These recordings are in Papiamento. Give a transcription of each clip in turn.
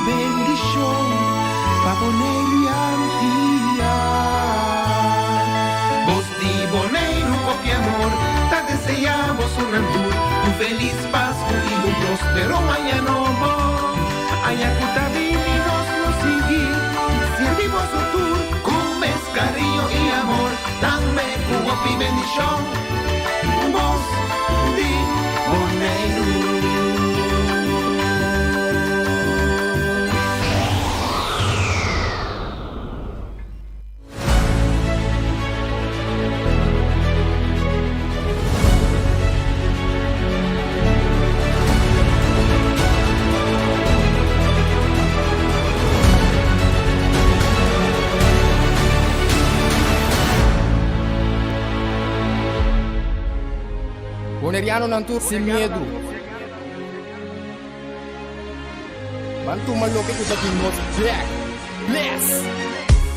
bendishon pa Boneiru i Antia. Bos di Boneiru hopi amor ta deseá bosonan tur un felis Pasku i un próspero aña nobo. Aña ku ta bini nos lo sigui sirbi boso tur ku mes kariño i amor, tambe ku hopi bendishon. Bos di Boneiru. Bonerianonan tur sin miedu. Ban tuma loke ku ta di nos bek. Bless!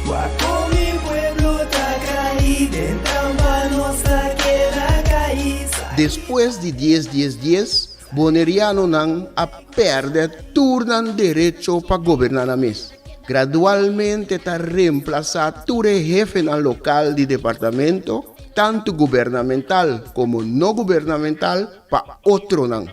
Wak kon mi pueblo ta kai den trampa nos ta keda kai. Despues di dies dies dies, Bonerianonan a pèrdè tur nan derecho pa goberná nan mes. Gradualmente ta remplasá tur e hefenan lokal di departamento, tantu gubernamental komo no gubernamental, pa otronan.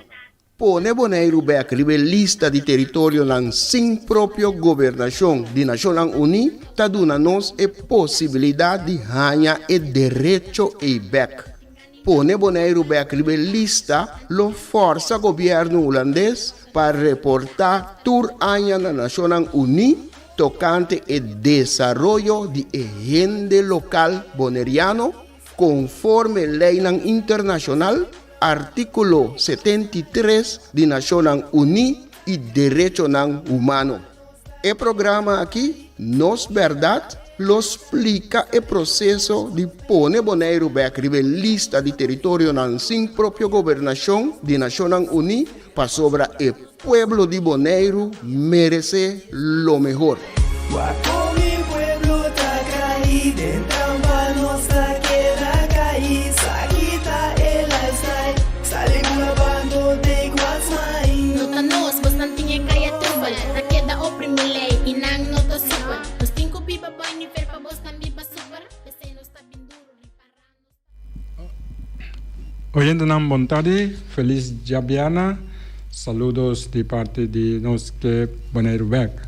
Pone Boneiru bèk riba e lista di teritorionan sin propio gobernashon di Nashonnan Uní ta duna nos e posibilidat di haña e derecho ei bèk. Pone Boneiru bèk riba e lista lo fòrsa gobièrnu hulandes pa reportá tur aña na Nashonnan Uní tokante e desaroyo di e hende lokal boneriano konforme leinan internashonal, Artíkulo 73 di Nashonnan Uní i Derechonan Humano. E programa aki, Nos Bèrdat, lo splika e proseso di pone Boneiru bèk riba e lista di teritorionan sin propio gobernashon di Nashonnan Uní pasobra e pueblo di Boneiru meresé lo mehor. Wak kon mi pueblo ta kai den trampa nos ta keda kai sa kita e lifestyle sali bula bando take what's mine. No ta nos, bosnan tin e kaya trubel Ta keda oprimi lei i nan no ta super Nos tin ku biba bai nivel pa bosnan biba super P'esei nos ta bin duru ripará nos ta. Oyentenan bon tardi, felis djabièrnè, saludos di parti di nos ke Boneiru bek.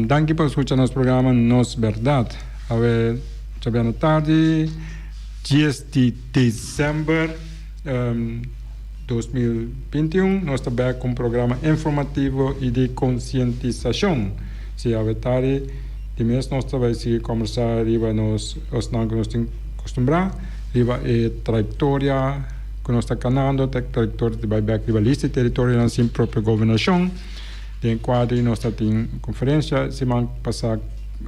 Danki pa skucha nos programa Nos Bèrdat. Awe djabièrnè tardi, dies di desèmber 2021, nos ta bek ku un programa informativo i di konsientisashon. Si awe tardi di mes nos ta bai sigui kòmbersá riba nos osnan ku nos tin kustumbrá. Riba e trayektoria ku nos ta kanando, ta trayektoria di bai bèk riba lista di teritorionan sin propio gobernashon. Den kuadro nos ta tin konferensia siman pasá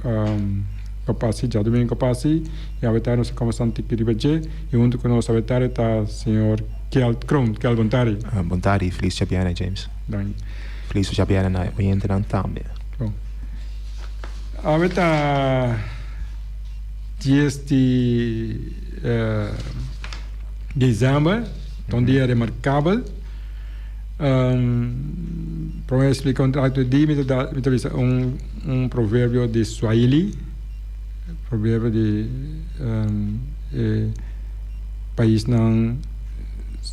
ku a pasa, djadumingu ku a pasa, i awe nos ta kòmbersá un tiki riba dje. I huntu ku nos awe tardi ta señor Kjeld Kroon. Kjeld, bon tardi. Bon tardi, felis djabièrnè James. Danki. Felis djabièrnè na e oyentenan tambe. Bon. Awe ta. Dies di december ta un dia remarkabel. Prome explica un rato di mi ta mi ta bisa un un proverbio di Swahili, proverbio di e paisnan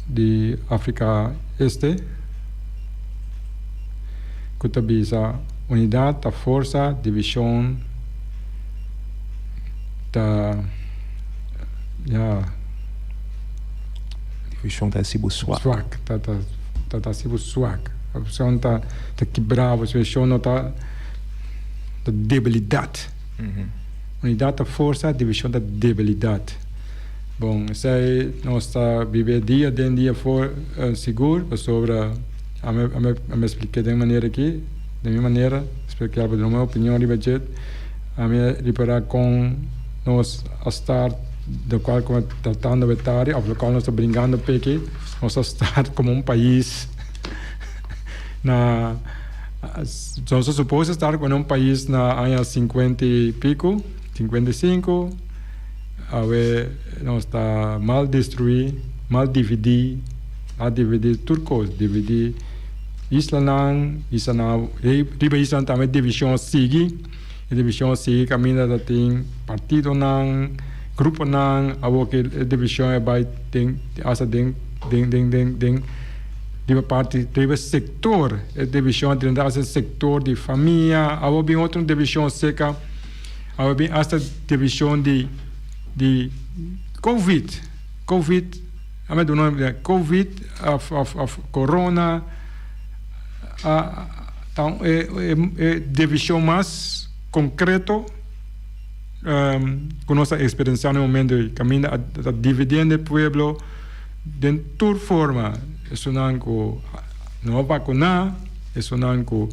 di Africa Este ku ta bisa unidad ta forsa, division. Ta ya. Divishon ta hasi bo swak. Swak ta ta ta ta hasi bo swak. Opshon ta ta kibra bo situacion no ta ta debilidat. Unidat ta forsa, divishon ta debilidat. Bon, esei nos ta biba dia den dia for sigur pasobra ami ami ami a splik'é den manera aki, den mi manera, splik'é bo den mi opinion riba dje. Ami a ripará kon nos a start lokual ku tratando wetari òf lokual nos ta bringando p'e nos a start komo un pais na nos a supos a start komo un pais na aña sinkuenta i piku sinkuenta i sinku awe nos ta mal destruí mal dividí a dividí tur kos dividí. Islanan, islanan, riba islanan tambe divishon a sigui. E divishon a sigui kaminda ta tin partidonan, gruponan, awor ku e divishon a bai den asta den den den den den riba parti riba sektor e divishon a drenta asta sektor di famia, awor bin otro divishon seka, awor bin asta divishon di di covid, covid. A mi duna un covid of of of corona a ta un e e division mas concreto cu nos ta experiencia na e momento ey caminda a ta dividiendo e pueblo den tur forma esunnan cu no a vacuna esunnan cu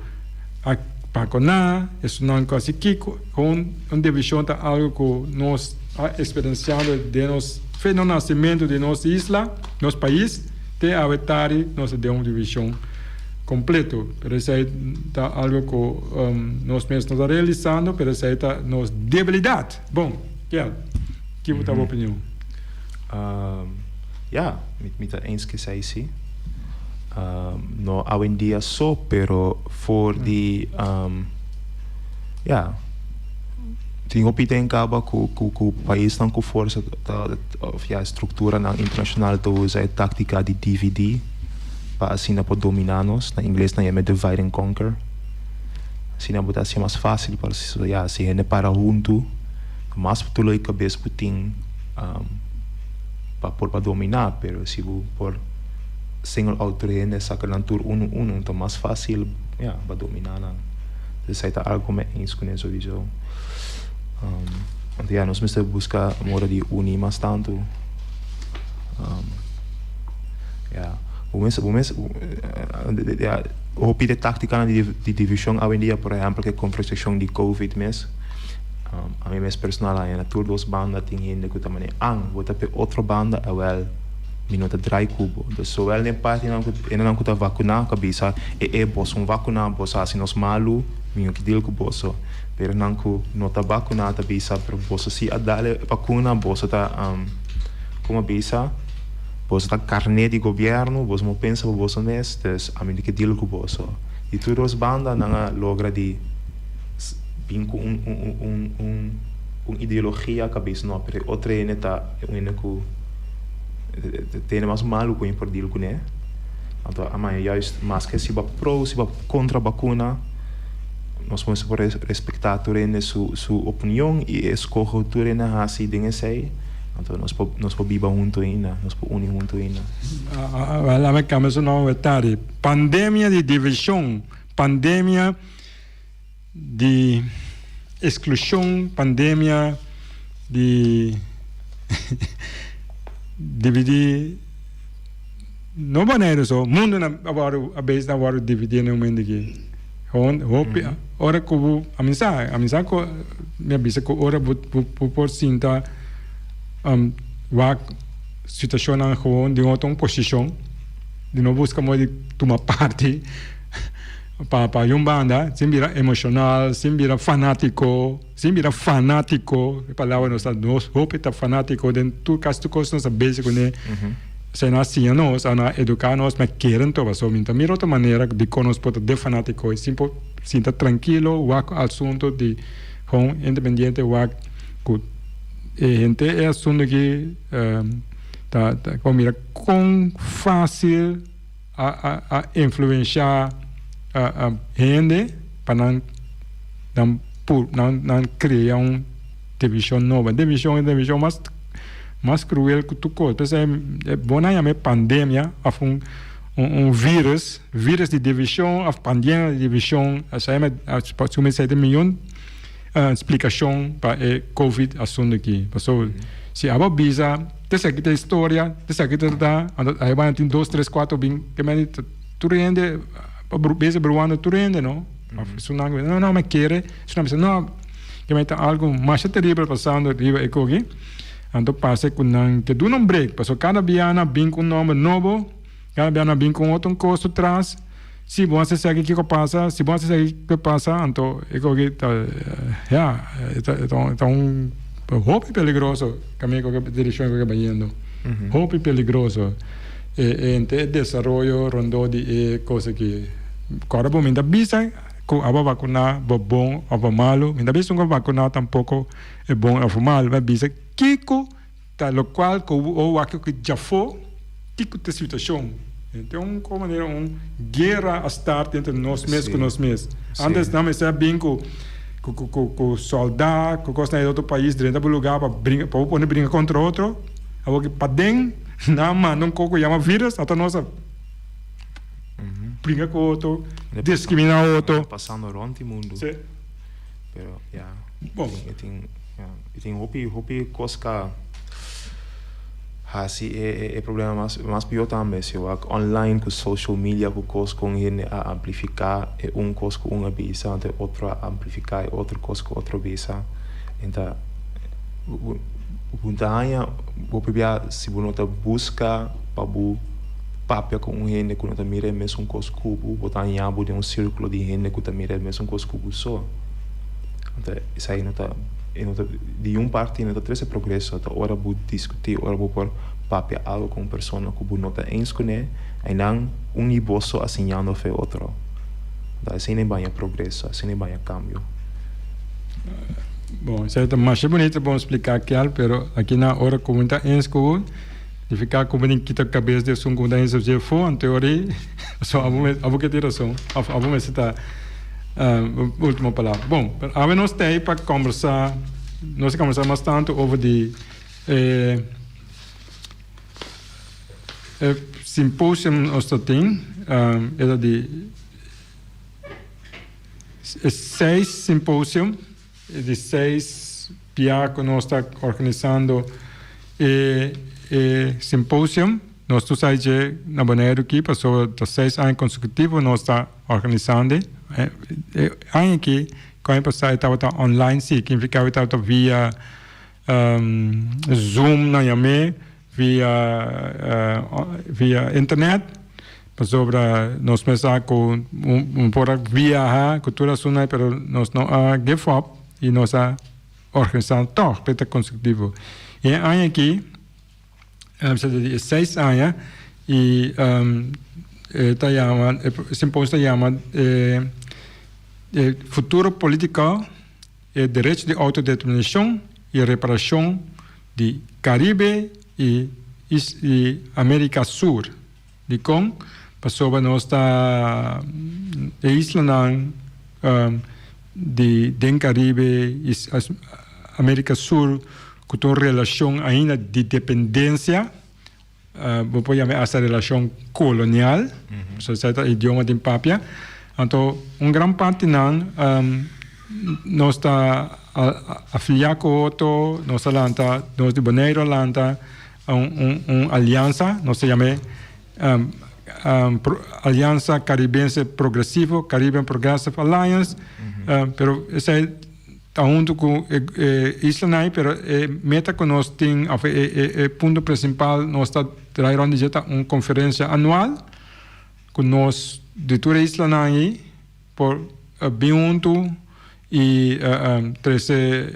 a vacuna esunnan cu haci kico un division ta algo cu nos a experienciando den nos Fe no nasementu di nos isla, nos pais, te awe tari nos ta den un divishon kompleto. Pero esei ta algo ku nos mes no ta realisando, pero esei ta nos debilidat. Bon, Kjell, ki bo ta bo opinion? Ya, mi ta eens ku esei si. No awendia so, pero for di, ya. Tin hopi den kaba ku ku paisnan ku forsa ta of ya strukturanan internashonal ta usa e taktika di dividi pa asina por domina nos. Na ingles nan yama e divide and conquer. Asina bo ta hasi mas fasil pa ya si hende para huntu mas dolor di kabes bo tin pa por pa domina pero si bo por single out tur hende saka nan tur unu unu ta mas fasil ya pa domina nan. Esei ta algo mi eens kuné souiso. Anto ya nos mester buska moda di uni mas tantu. Ya, bo mes bo mes ya hopi di e táktikanan di divishon awendia por ehèmpel ku e konversashon di covid mes. Ami mes personal haña na tur dos banda tin hende ku ta manera an bo ta p'e otro banda awèl mi no ta drai ku bo. Entonces zowel den partinan ku hendenan ku ta vakuná ku a bisa e e boso un vakuná boso a hasi nos malu mi no ke deal ku boso. Pero nan ku no ta vakuná ta bisa pero boso si a dal e vakuna boso ta komo a bisa boso ta karné di gobièrnu boso no pensa pa boso mes dus ami no ke deal ku boso. Di tur dos banda nan a logra di bin ku un un un un ideologia kabes no pero e otro hende ta un hende ku tene mas malu ku por deal kuné anto a maya juist maske si bo pro si bo kontra bakuna nos mester por respektá tur hende su su opinion i e eskoho tur hende a hasi den esei anto nos por nos por biba huntu ainda nos por uni huntu ainda. Laat me kambia su nomber tari pandemia di divishon pandemia di exclusion, pandemia di dividi no Boneiru so, mundo na a wòrdu a bes na wòrdu dividí na e momento aki. Gewoon hopi ora ku bo a mi sa a mi sa ku mi a bisa ku ora bo bo por sinta wak situashonnan gewoon den otro un posishon di no buska modo di tuma parti. Pa pa un banda, sin bira emocional, sin bira fanatico, sin bira fanatico, e palabra nos ta, nos hopi ta fanatico den tur casi tur cos nos ta bezig cune, esei nan a siña nos, nan a educa nos, ma keren toba, so mi ta mira otro manera dicon nos por ta defanatico y sin por sinta trankilo wak asunto di gewoon independiente wak cu e henter e asunto aki ta ta con mira con facil. A influenciá hende pa nan nan pur nan nan crea un division nobo. Division e division mas mas cruel cu tur cos. P'esei bo nan yama e pandemia of un un virus, virus di division of pandemia di division. Esei me su mester ta miyon splicacion pa e covid asunto aki. Pasobra si abo bisa. Te esaki ta historia, te esaki ta ta, anto ahí banda tin dos, tres, cuatro bin, ke mende tur hende beza bruando tur hende no, of esunnan ku no no mi kere, esunnan bisa no, ke mende ta algo masha teribel pasando riba e koki, anto pasa ku nan ke duna un break, pasobra kada bia nan bin ku un nomber nobo, kada bia nan bin ku un otro kos tras, si bo hasi esaki kiko pasa, si bo hasi esaki kiko pasa, anto e koki ta ya, ta un hopi peligroso kaminda ku direkshon ku ke bayendo, hopi peligroso e henter e desaroyo rondó di e kos aki. Kòrda bo mi ta bisa ku abo vakuná bo bon òf bo malu, mi ta bisa ku vakuná tampoko e bon òf malu, mi a bisa kiko ta lokual ku bo wak ku djafó kiko ta e situashon. Te un kon manera un guera a start entre nos mes ku nos mes. Antes nan mester a bin ku ku sòldá ku kosnan di otro pais drenta bo lugá pa bringa pa bo pone bringa kontra otro. Awor ki paden nan a manda un kos ku yama virus ata nos a bringa ku otro, diskriminá otro. Pasando rònt di mundu. Sí. Pero ya. Bon. E tin ya e tin hopi hopi kos ka hasi e e problema mas mas pió tambe si wak online ku social media ku kos kon hende a amplifiká e un kos ku un a bisa anto e otro a amplifiká e otro kos ku otro a bisa enta bo bo ta haña hopi bia si bo no ta buska pa bo papia ku un hende ku no ta mira e mesun kos ku bo, bo ta haña bo den un sirkulo di hende ku ta mira e mesun kos ku bo so. Anto esei no ta, e no ta, di un parti no ta trese progreso, ta ora bo diskutí, ora bo por papia algu ku un persona ku bo no ta eens kuné, einan un di boso a siñando fe otro. Anto asina e baña progreso, asina e baña kambio. Bon, esei ta masha bunito bon spliká Kial, pero aki nan ora ku bo no ta eens ku bo, Nifiká ku bo tin kita kabes di esun ku bo ta hesef dje afó, anto ora ei so abo mes abo ke tin rason òf abo mester ta último palabra. Bon, pero awe nos ta ei pa kòmbersá, nos a kòmbersá mas tantu over di e e simposium nos ta tin, e ta di e seis simposium. E di seis bia ku nos ta organisando e e simposium. Nos tur sa dje na Boneiru aki pasobra ta seis aña konsekutivo nos ta organisando e. E aña aki ku aña pasá e tabata online si, ki impliká e tabata via Zoom nan yam'é, via via internet. Pasobra nos mester ku un por a viaha ku tur asuntu pero nos no a give up i nos a organisá tòg pa e ta konstruktivo. I e aña aki sa ta di e seis aña i e ta yama e simposio ta yama e futuro politiko e derecho di outodeterminashon i reparashon di Karibe i Amerika Sur. Dikon? Pasobra nos ta e islanan di den Karibe i Amerika Sur ku ta un relashon ainda di dependensia, bo por yama asta relashon kolonial, pasobra esei ta idioma den papia. Anto un gran parti nan nos ta afiliá ku otro, nos a lanta, nos di Boneiru a lanta. Un aliansa, nos ta yam'é Aliansa Karibense Progresivo, Caribbean Progressive Alliance, pero esei ta huntu ku e islanan ei, pero e meta ku nos tin òf e punto prinsipal nos ta traha rònt di dje ta un konferensia anual ku nos di tur e islanan ei por bin huntu i trese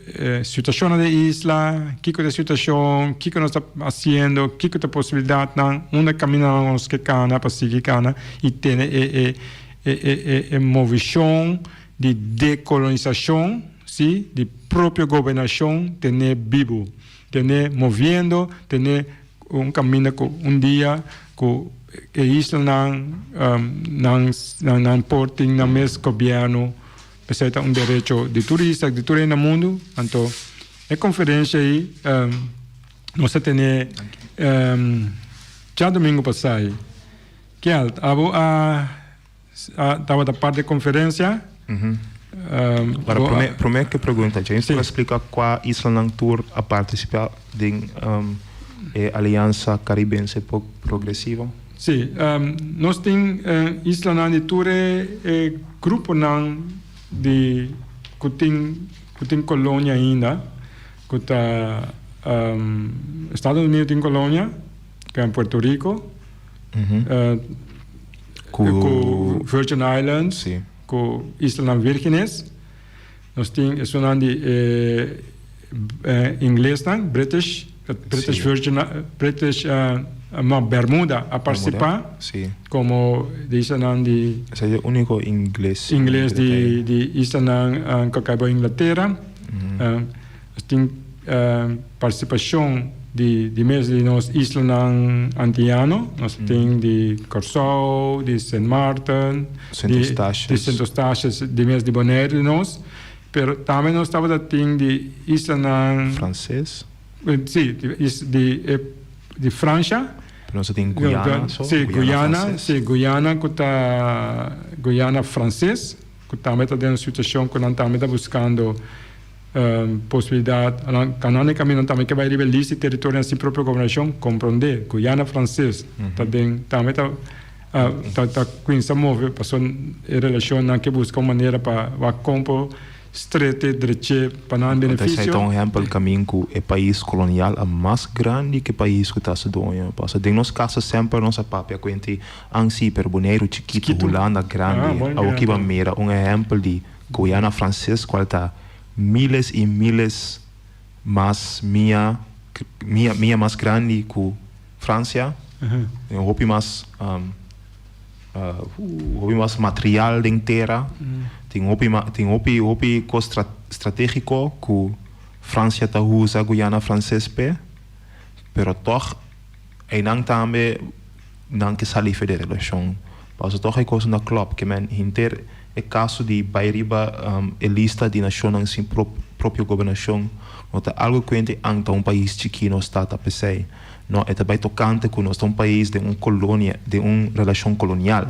situashonnan di e isla, kiko ta e situashon, kiko nos ta hasiendo, kiko ta e posibilidatnan, unda kamindanan nos ke kana pa sigui kana i tene e e e movishon di dekolonisashon, si, di propio gobernashon tene bibu, tene moviendo, tene Un kaminda ku un dia ku e islanan nan nan por tin nan mes gobièrnu, esei ta un derecho di tur isla, di tur hende na mundu. Anto e konferensia ei nos a tene djadumingu pasá ei. Kjeld, abo a tabata parti e konferensia? Ora, promé, promé ku pregunta, James por a splika kua islanan tur a partisipá den e Aliansa Karibense Progresivo? Sí, nos tin islanan di tur e gruponan di ku tin ku tin kolonia ainda, ku ta Estados Unidos tin kolonia, Puerto Rico, ku Virgin Islands, ku Islanan Virgines. Nos tin esunnan di e inglesnan, British, British Virgin, British. No, Bermuda a partisipá komo di islanan di. Esei e úniko ingles. Ingles di di islanan ku a kai bou Inglatera. Nos tin partisipashon di di mes di nos islanan antiano. Nos tin di Kòrsou, di Sint Maarten, Sint Eustatius. Di Sint Eustatius, di mes di Boneiru di nos. Pero tambe nos tabata tin di islanan. Franses. Si, di e di Fransha. Pero nos a tin Guyana so? Si, Guyana, si, Guyana ku ta Guyana Franses, ku tambe ta den un situashon ku nan tambe ta buskando posibilidat, nan e kaminda tambe ke bai riba e lista di teritorionan sin propio gobernashon, komprondé, Guyana Franses ta den tambe ta ta kuminsá move pasobra e relashonnan ke buska un manera pa wak kon por Strete dreché pa nan Esei benefisio. ta un ehempel kamin ku e pais kolonial a mas grandi ku e pais ku ta su doño. Pasobra den nos kasa semper nos a papia ku hende an si, pero Boneiru chikitu, Chikitu. Hulanda Ah, grandi. bon Awor ki bo a grandi. mira un ehempel di Guyana Franses kual ta miles i miles mas mia mia mia mas grandi ku Fransia. Tin hopi mas. Hopi mas material den tera, tin hopi tin hopi hopi kos strategiko ku Fransia ta usa Guyana Franses p'e, pero tòg einan tambe nan ke sali for di e relashon. Pasobra tòg e kos no klòp, ke men henter e kaso di bai riba e lista di nashonnan sin propio gobernashon no ta algu ku hende an ta un pais chikí nos ta ta p'esei. No, e ta bai tokante ku nos ta un pais den un kolonia, den un relashon kolonial.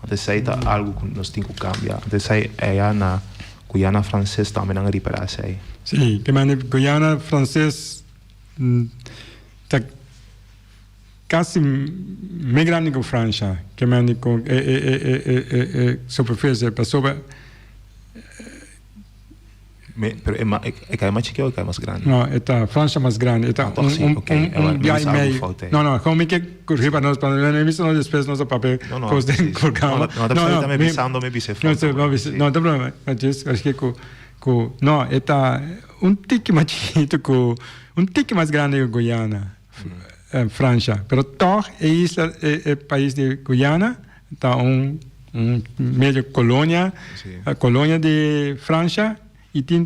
Anto esei ta algu ku nos tin ku kambia. Anto esei eya na Guyana Franses tambe nan a ripará esei. Sí, ke manera Guyana Franses ta kasi mes grandi ku Fransha, ke manera ku e e superfisie pasobra. Me, pero e ma, e, e kai mas chikí o e kai mas grandi? No, e ta Francia mas grandi. E ta Ah, toch un, sí, un, oké. un, Eh, un mi bia bisa y algo medio. fout ahí. No, no, gewoon mi ke corrigi pa nos, pa no mi nos despues nos a papia No, no, cos den precies. programa. No, no, no, no, mi- bisando mi bisa No, fout. no, no, Sí. no, no problema. Maar just, als je ku, ku, no, e ta un tiki mas chiquito ku, un tiki mas grandi ku Guyana, eh, Francia. Pero toch e isla, e, e pais di Guyana ta un, un medio colonia, Sí. eh, colonia di Francia. I tin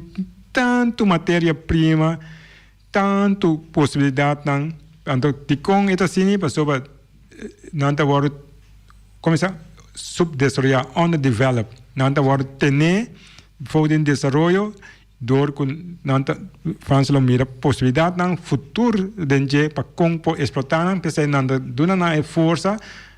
tantu materia prima, tantu posibilidatnan. Anto dikon e ta asina? Pasobra nan ta wòrdu, komo sa, subdesaroyá, underdeveloped. Nan ta wòrdu tené for den desaroyo dor ku nan ta, Frans lo mira posibilidatnan futur den dje pa kon por eksplotá nan. P'esei nan ta duna nan e forsa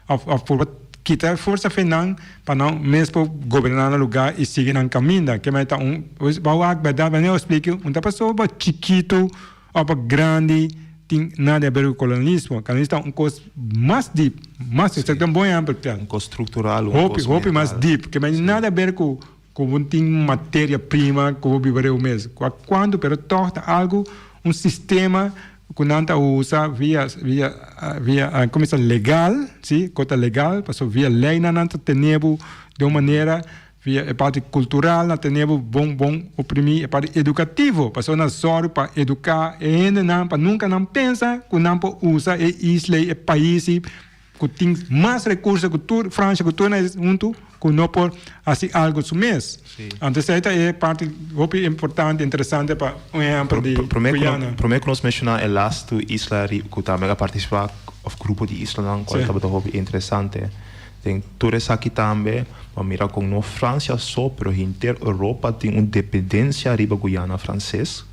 Of of purba kita e forsa fe nan pa nan mes por goberná nan lugá i sigui nan kaminda. Ke mei ta un bo wak bèrdat wanneer bo spliki un ta pasobra bo chikitu òf bo grandi tin nada di aber ku kolonialismo. Kolonialismo ta un kos mas dip, mas esaki ta un bon ehèmpel Piet. Un kos struktural, un Hopi kos hopi mas mental. dip. Ke mei nada di aber ku ku bo tin materia prima ku bo biba riba bo mes. Ku a kuantu pero tòg ta algu un sistema Ku nan ta usa via via via komo sa legal si ku ta legal pasobra via leinan nan ta tene bo di un manera via e parti kultural nan tene bo bon bon oprimi e parti edukativo pasobra nan sòru pa eduká e hendenan pa nunka nan pensa ku nan por usa e isla e pais ku tin mas rekurso ku tur Fransha ku tur nan huntu ku no por hasi algu su mes. Anto esei ta e parti hopi importante, interesante pa un ehèmpel di Guyana. Promé ku nos menshoná e lastu isla ku tambe a partisipá òf grupo di islanan kual tabata hopi interesante den tur esaki tambe bo a mira kon no Fransia so pero henter Europa tin un dependensia riba Guyana Franses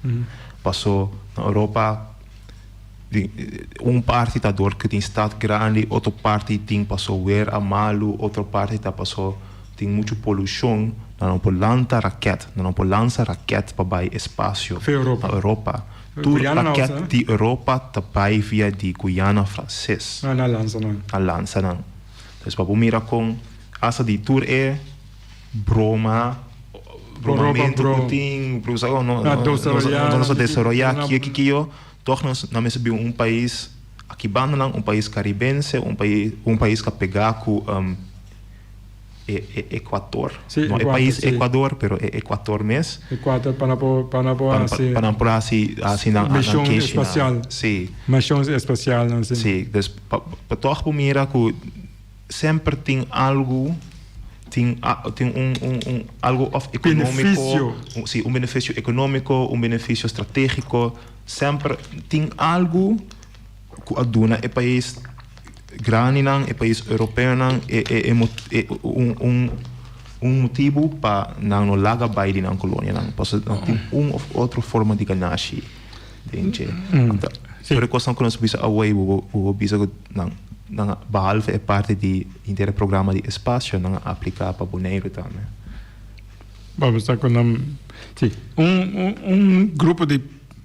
paso na Europa Un parti ta dor ku tin stat grandi, otro parti tin paso wer a malu, otro parti ta paso tin muchu polushon. Nan no por lanta raket, nan no por lansa raket pa bai espasio Europa. na Europa. Tur Guyana no raket usa. di Europa ta bai via di Guyana Franses. Na nan lansa nan. Na lansa nan. Entonces pa bo mira kon asta di tur e broma, bromamentu ku tin, nos a desaroyá kiyo kikiyo. Tòg nos nan mester bin un pais aki bandanan, un pais karibense, un pais un pais ku a pegá ku. E e Ecuador. Sí, No e Ecuador, pais sí. Ecuador, pero e Ecuador mes. Ecuador pa nan por pa nan por Pa hasi pa nan por hasi hasi nan nan Mishon keshi nan. espacial. Sí. Mishon espacial nan sí. Sí, dus pa pa tòg bo mira ku semper tin algu tin tin un un un algu òf ekonómiko Benefisio. sí, un benefisio ekonómiko, un benefisio stratégiko, semper tin algu ku a duna e pais grandinan, e pais europeonan e e e e un un un motibu pa nan no laga bai di nan kolonianan, pasobra nan tin un òf otro forma di ganashi den dje. Anto tur e kosnan ku nos bisa awor bo bo bisa ku nan nan a behalve e parti di henter e programa di espasio nan a apliká pa Boneiru tambe. Bo bisa ku nan si un un grupo di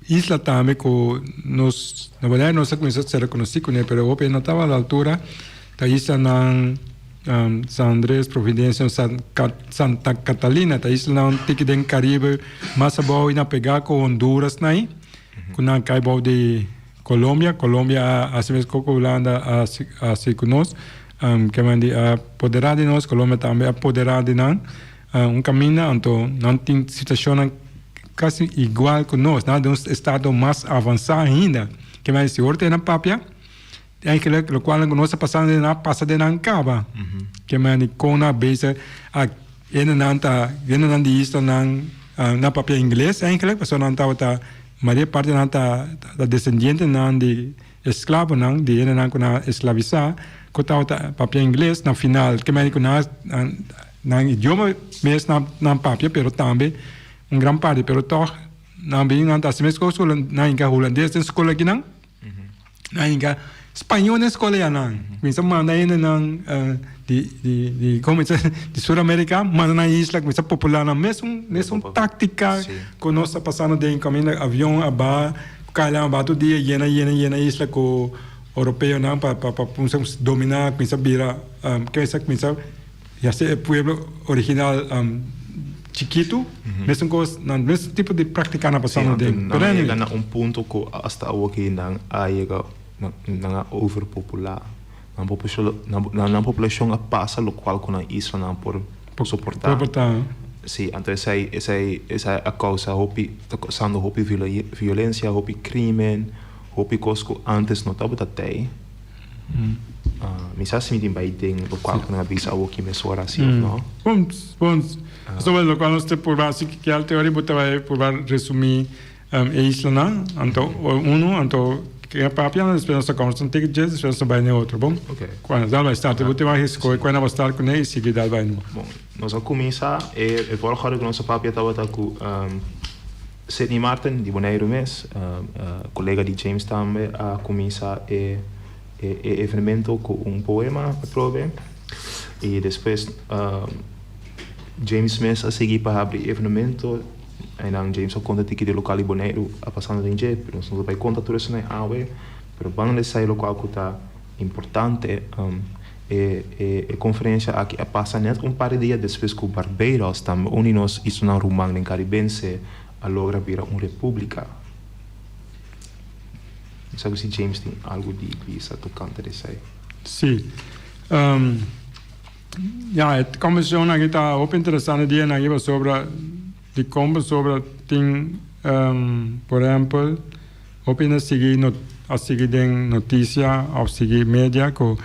Isla tambe ku nos na Bonaire nos a kuminsá ser rekonosí kuné pero hopi no tabata a la altura ta islanan San Andres, Providencia, Santa Catalina ta islanan tiki den Caribe mas abou i nan pegá ku Honduras nan ei ku nan kai bou di Colombia. Colombia a hasi meskos ku Hulanda a hasi ku nos kiaman di a poderá di nos Colombia tambe a poderá di nan. Un kaminda anto nan tin situashonnan kasi igual ku nos, nan den un estado mas avansá ainda. Ke men si ora ta nan papia, eigenlijk lokual ku nos ta pasando den nan a pasa den nan kaba. Ke men di kon nan a bezig a hendenan ta hendenan di islanan nan papia ingles eigenlijk pasobra nan tabata mayoria parti nan ta desendientenan di Esklabonan di hendenan ku nan a esklavisá ku tabata papia ingles na final ke mei ku nan nan idioma mes nan nan papia pero tambe un gran parti pero tòg nan bin nan ta hasi mes kos ku nan hinka hulandes den skol akinan nan hinka spañó den skol ayanan kuminsa manda hendenan di di di komo di di Sur Amerika manda nan isla kuminsa populá nan mesun mesun táktika ku nos ta pasando den kaminda avion a baha. Kailan batu dia yena yena yena isla ku oropeonan pa pa pa kumsa dominá kumsa bira kesa kumsa hasi e pueblo original chikitu mesun kos nan mes tipo di práktika nan pasando den Nan a yega na un punto ku asta awoki nan a yega nan a overpopulá nan nan populashon a pasa lokual ku nan islanan por soportá. Sí, anto esei esei esei a kousa hopi, ta kousando hopi violensia, hopi krimen, hopi kos ku ántes no tabata tei. Mi sa si mi tin bai den lokual ku nan a bisa awoki mesora si òf no. Bon, bon. Pasobra lokual nos ta purba hasi kial teoria bo ta bai purba resumí E islanan, anto unu, anto ke papia, despues nos ta kòmsa un tiki djes, despues nos ta bai na e otro, bon? Ok. Kuando dal bai start, bo tin wak skohe kuenda bo start kuné i sigui dal bai no. Bon, nos a kuminsá, e volgorde ku nos a papia tabata ku Sidney Marten di Boneiru mes, kolega di James tambe a kuminsá e e evenemento ku un poema atrobe i despues James mes a sigui pa habri e evenemento. Einan James a konta tiki di lokal di Boneiru a pasando den dje, pero nos no ta bai konta tur esnan awe. Pero banda di esei lokual ku ta importante, e e konferensia aki a pasa nèt un par di dia despues ku Barbados, tambe un di nos islanan ruman den Karibense, a logra bira un repúblika. Mi sa ku si James tin algu di bisa tokante di esei. Sí. Ya, e conversacion aki ta hopi interesante dia nan aki pasobra dikon pasobra tin por ehempel hopi hende a sigui a sigui den noticia of sigui media ku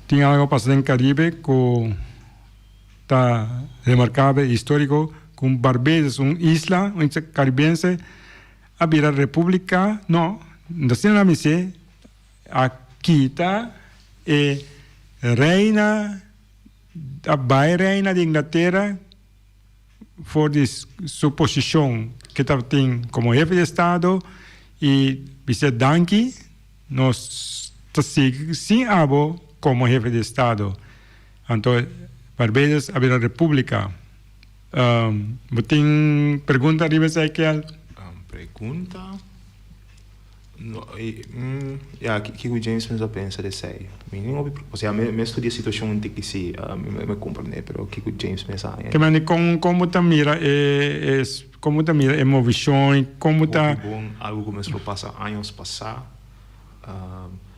tin algo a pasa den Caribe ku ta remarkabel historico ku Barbados un isla un isla caribense a bira republica no asina nan a bis'é. A kita e reina, a bai reina di Inglatera for di su posishon ke tabatin komo hefe di estado i bis'é danki, nos ta sigui sin abo komo hefe di estado. Anto Barbados a bira repúblika. Bo tin pregunta riba esei, Kel? Pregunta? No, ya, kiko James mes a pensa di esei? Mi nin hopi, osea, mi mi a studia e situashon un tiki si, mi mi komprende, pero kiko James mes a haña? Ke mende kon kon bo ta mira e e kon bo ta mira e movishon i kon bo ta. Hopi bon, algu ku mes lo pasa años pasá.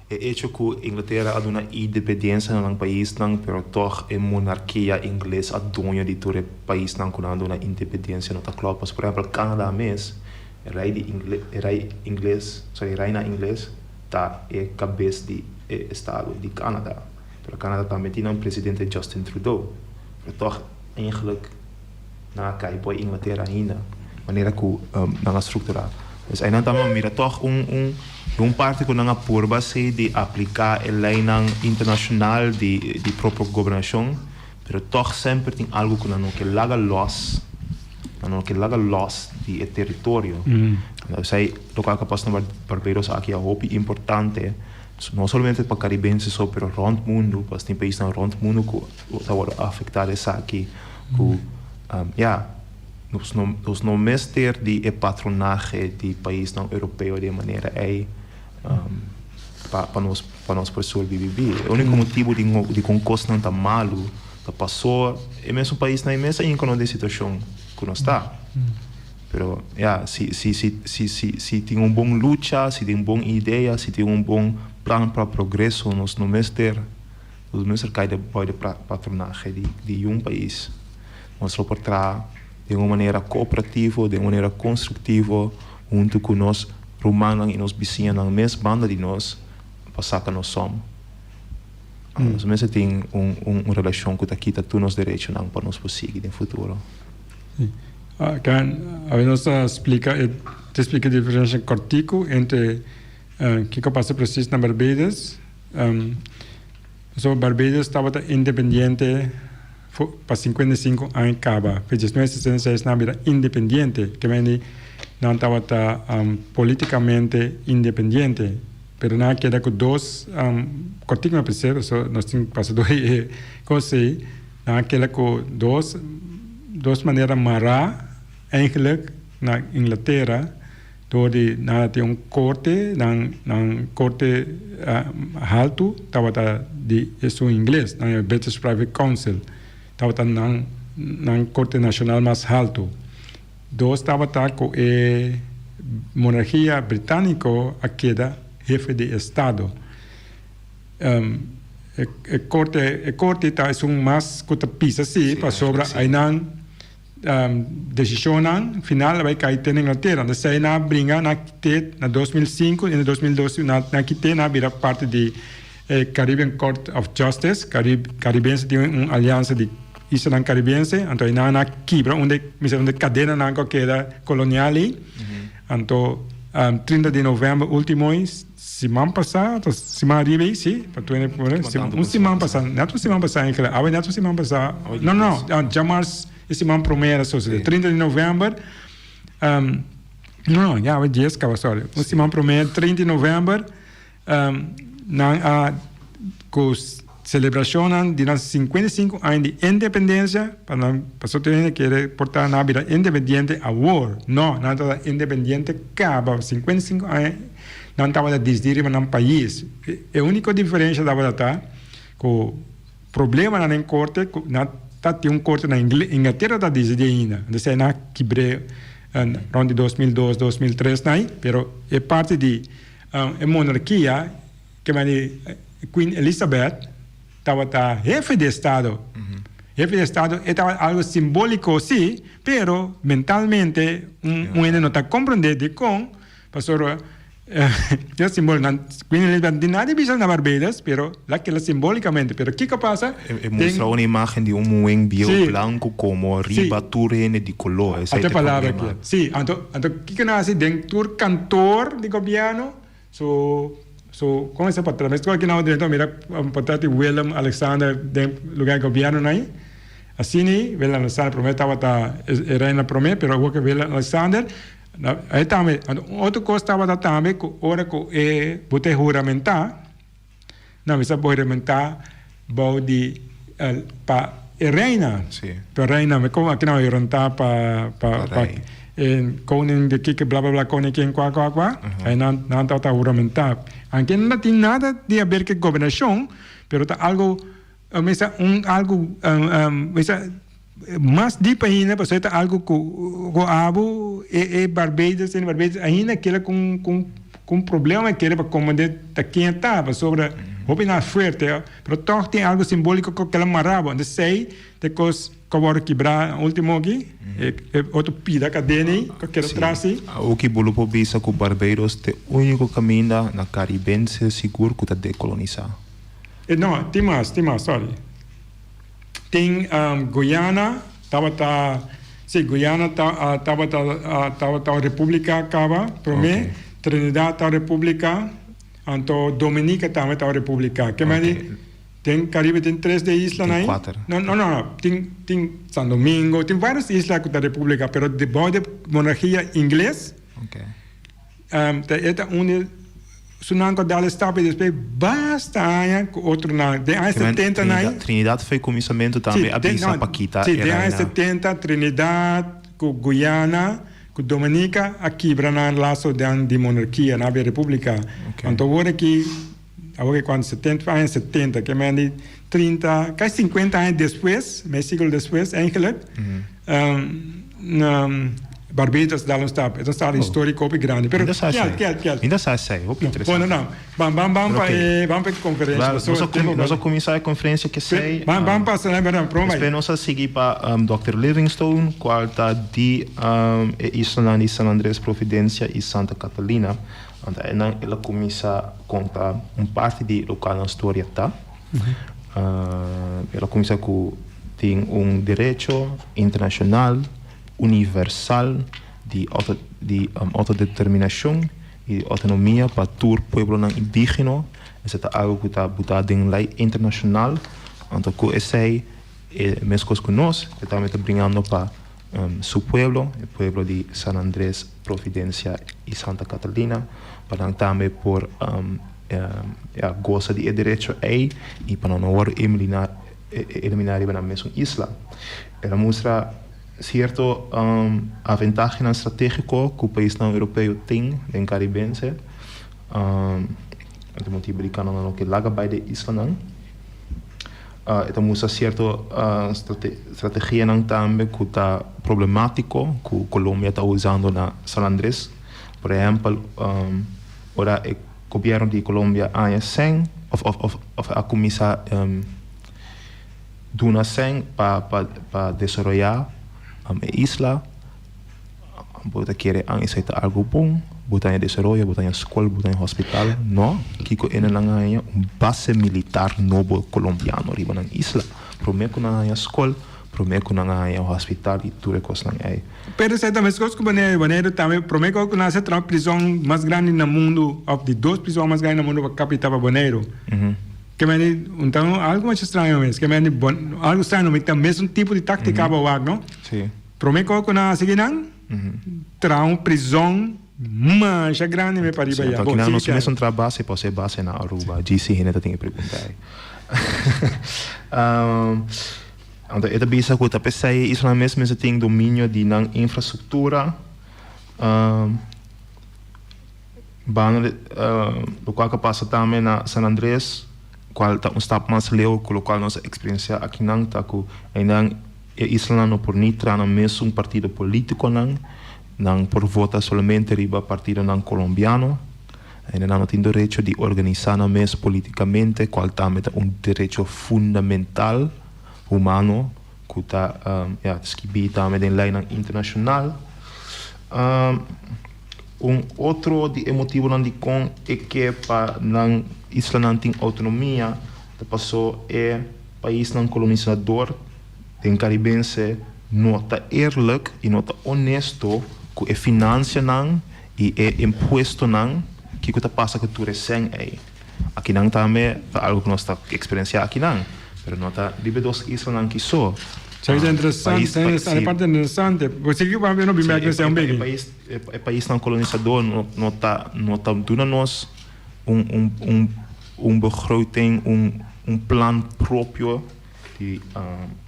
E echo ku Inglatera a duna independensia na nan paisnan, pero tòg e monarkia ingles a doño di tur e paisnan ku nan a duna independensia no ta klòp. Pasobra por ehèmpel Canada mes, e rei di ingle e rei ingles, sorry, e reina ingles ta e kabes di e estado di Canada. Pero Canada tambe tin nan presidente Justin Trudeau. Pero tòg eigenlijk nan a kai por Inglatera ainda, manera ku nan a strukturá. Pues einan tambe a mira tòg un un di un parti ku nan a purba si di apliká e leinan internashonal di di propio gobernashon, pero tòg semper tin algu ku nan no ke laga lòs, nan no ke laga lòs di e teritorio. Esei lokual ku a pasa na Barbados aki a hopi importante, no solamente pa karibense so pero rònt mundu, pasobra tin paisnan rònt mundu ku ta wòrdu afektá di esaki ku ya nos no nos no mester di e patronahe di paisnan europeo di e manera ei pa pa nos pa nos por sobrevivir. E úniko motibu di dikon kosnan ta malu ta paso e mesun paisnan ei mes a hinka nos den situashon ku nos ta. Pero ya si si si si si si tin un bon lucha si tin un bon idea si tin un bon plan pa progreso nos no mester Nos mester kai den bou di patronahe di un pais. Nos lo por traha den un manera kooperativo, den un manera konstruktivo huntu ku nos rumannan i nos bisiñanan mes banda di nos pa saka nos sòm. Nos mester tin un relashon ku ta kita tur nos derechonan pa nos por sigui den futuro. Awe nos ta splika e ta splika e diferensha kòrtiku entre kiko pasa presis na Barbados. Pasobra Barbados tabata independiente pa 55 aña kaba. Fe 1966 nan a bira independiente, ke mende nan tabata politikamente independiente. Pero nan a keda ku dos, kòrtiku mi a pens'é, pasobra nos tin pasa dor e kos ei. Nan a keda ku dos, dos manera mará eigenlijk na Inglatera. Dor di nan a tin un korte, nan nan korte haltu tabata di esun ingles, nan e British Privy Council tabata nan nan korte nashonal mas haltu. Dos tabata ku e monargia britaniko a keda hefe di estado. E korte e korte ta esun mas ku ta pisa si pasobra ainan. Desishonnan final a bai kai te na Inglatera. Anto esei nan a bringa nan a kite na 2005 i na 2012 nan a kite nan a bira parti di e Caribbean Court of Justice. Karibense tin un aliansa di islanan karibense. Anto einan nan a kibra un di mi sa un di kadenanan ku a keda kolonial ei. Anto 30 di novèmber ultimo ei. Siman pasá, ta siman ariba ei, sí, pa tu hende por un siman pasá, net un siman pasá eigenlijk, awe net un siman pasá, no, no, no, djamars e siman promé era sosodé, 30 di novèmber, no, no, ya awe dies kaba, sorry, un siman promé, 30 di novèmber, nan a ku selebrashonnan di nan 55 aña di independensia, pa nan, pasobra tur hende kere por ta nan a bira independiente awor, no, nan tabata independiente kaba, 55 aña. Nan tabata disdi riba nan pais. E unico diferencia tabata ta cu problemanan den corte, cu nan ta tin un corte na Inglaterra ta disdi ainda. Entonces nan a kibr'e rond di 2002, 2003 nan, pero e parti di e monarkia, ke mane Queen Elizabeth tabata hefe di estado. Hefe di estado e tabata algo simbolico si, pero mentalmente un hende no ta comprende dicon. Pasobra e simbol nan Queen Elizabeth di nada bisa na Barbados, pero la keda simbolicamente. Pero kiko a pasa? E mustra un imagen di un muhen bieu blanco como riba tur hende di color. Esei ta e problema. Si, anto anto kiko nan hasi den tur kantoor di gobierno su su como se portret? Mes cu nan drenta mira portret di Willem Alexander den lugar di gobierno nan ahi. Asina Willem Alexander prome tabata e reina prome, pero awor ke Willem Alexander. E tambe, un otro kos tabata tambe ku ora ku e bo ta huramentá, nan mester bo huramentá bou di pa e reina. Sí. Pa reina, mi komo aki nan huramentá pa pa pa e koning di kiko bla bla bla koning ken kua kua kua, ei nan nan tabata huramentá. Anke no tin nada di haber ku e gobernashon, pero ta algo mester un algo mester. Mas dip ainda pasobra e ta algo cu cu abo e e Barbados en Barbados ainda keda con con. Ku un problema e kere pa komprende ta ken e ta, pasobra hopi nan fuerte, pero tòg tin algu simbóliko ku kila mará bo. Entonces esei ta e kos ku a wòrdu kibrá último aki, e otro pida kadena ei ku a keda tras ei. Awoki bo lo por bisa ku Barbados ta e úniko kaminda na Karibense sigur ku ta dekolonisá. No, tin mas, tin mas, sorry. Tin Guyana tabata, si Guyana tabata tabata un republica caba prome, Trinidad ta un republica, anto Dominica tambe ta un republica. Ke men di den Caribe tin tres di e islanan ayi? No no no, tin tin San Domingo, tin varios isla cu ta republica, pero bou di monarchia ingles. Ta e ta uni su nan ku a dal e stap i despues basta aña ku otronan. Den aña setenta nan. Trinidad foi kuminsamentu tambe a bisa pa kita e reina. Si, den aña setenta Trinidad ku Guyana ku Dominica a kibra nan laso den di monarkia, nan a bira republika. Anto awor aki, awor aki kuantu setenta, aña setenta, ke men di 30, kasi 50 aña despues, mei siglo despues eigenlijk, Barbados dal un stap. E ta un stap historico hopi grandi. Pero kiel, kiel, kiel. Mi ta sa esei, hopi interesante. Bueno, no. Ban, ban, ban pa e, ban pa e conferencia. Nos a cuminsa e conferencia cu esei. Ban, ban pasa na, ban, prome. Despues nos a sigui pa Dòkter Livingstone, cual ta di e islanan di San Andres, Providencia y Santa Catalina. Anto einan el a cuminsa conta un parti di locual nan storia ta. El a cuminsa cu tin un derecho internacional universal di di autodeterminacion y di autonomia pa tur pueblonan indigeno. Esei ta algo cu ta buta den ley internacional. Anto cu esey e mescos cu nos e tambe ta bringando pa su pueblo, e pueblo di San Andres, Providencia y Santa Catalina, pa nan tambe por goza di e derecho ey y pa nan no worde eliminá riba nan mesun isla. El a mustra cierto aventahenan strategico cu paisnan europeo tin den Caribense, e ta motibo di cana nan no ke laga bay den islanan. E ta mustra cierto strategianan tambe cu ta problematico cu Colombia ta usando na San Andres. Por ehempel, ora e gobierno di Colombia aña cen of of of a cuminsa duna cen pa pa desaroya e isla, Bo ta kere an esei ta algo bon? Bo ta haña desaroyo, bo ta haña skol, bo ta haña hospital? No. Kiko e nan a haña? Un base militar nobo kolombiano riba nan isla. Promé ku nan a haña skol, promé ku nan a haña hospital i tur e kosnan ei. Pero esei ta meskos ku Boneiru. Boneiru tambe promé ku nan a traha prizon mas grandi na mundu òf di dos prizon mas grandi na mundu pa kapita pa Boneiru. Ke mende un ta algo masha straño mes. Ke mende algo straño no, ta mesun tipo di taktika bo wak no. Sí. Prome ko ku nan a sigui nan traha un prizon masha grandi me pariba ya. Bo sigui nos mes un traha base pa e base na Aruba. GC hende ta tin e pregunta ei. Anto e ta bisa ku ta p'esei e islanan mes mester tin dominio di nan infrastruktura. Banda di lokual ku a pasa tambe na San Andres kual ta un stap mas leu ku lokual nos a eksperensiá akinan ta ku einan E islanan no por ni tra nan mesun partido politiconan, nan por vota solamente riba partidonan colombiano. Ainda nan no tin derecho di organisa nan mes politicamente, cual tambe ta un derecho fundamental humano cu ta ya skibi tambe den leynan internacional. Un otro di e motibonan dicon e ke pa nan islanan tin autonomia ta paso e paisnan colonisador Den Caribense no ta eerlijk y no ta honesto cu e financianan y e impuestonan kico ta pasa cu tur e cen ey. Akinan tambe ta algo cu nos ta experiencia akinan, pero no ta riba e dos islanan ki so. Sa ta interesante, esa parte interesante. Bo sigui pa no bin bek mester un beki. E paisnan colonisador no ta no ta duna nos un un un begroting, un un plan propio. Di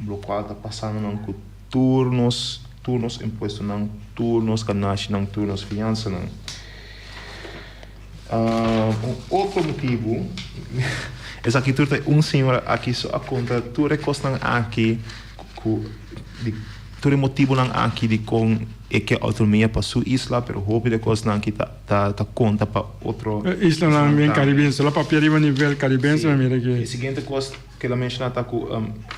lokual ta pasando nan ku tur nos tur nos impuestonan, tur nos ganashinan, tur nos fiansanan. Un otro motibu, esaki tur ta un señora aki so a konta tur e kosnan aki ku di. tur e motibunan aki di kon e ke outonomia pa su isla, pero hopi di e kosnan aki ta ta ta konta pa otro E islanan den Karibense, lo papia riba nivel Karibense mi mira ki. E siguiente kos ku el a menshoná ta ku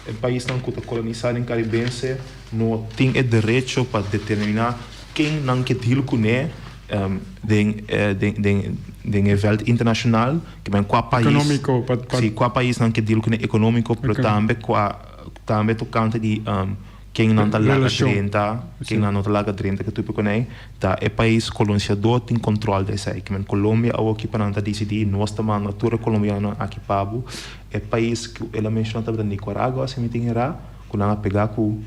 e paisnan ku ta kolonisá den Karibense no tin e derecho pa determiná ken nan ke deal kuné den den den e vèlt internashonal, ke men kua pais Ekonómiko pa pa. Si, kua pais nan ke deal kuné ekonómiko, pero tambe kua tambe tokante di ken nan ta laga drenta, ken nan no ta laga drenta ke tupi kuné, ta e pais kolonisiadó tin kontròl di esei. Ke men Colombia awoki pa nan ta disidí nos ta manda tur e kolombianonan aki pa bo. E pais ku el a menshoná tabata Nicaragua si mi tin erá, ku nan a pegá ku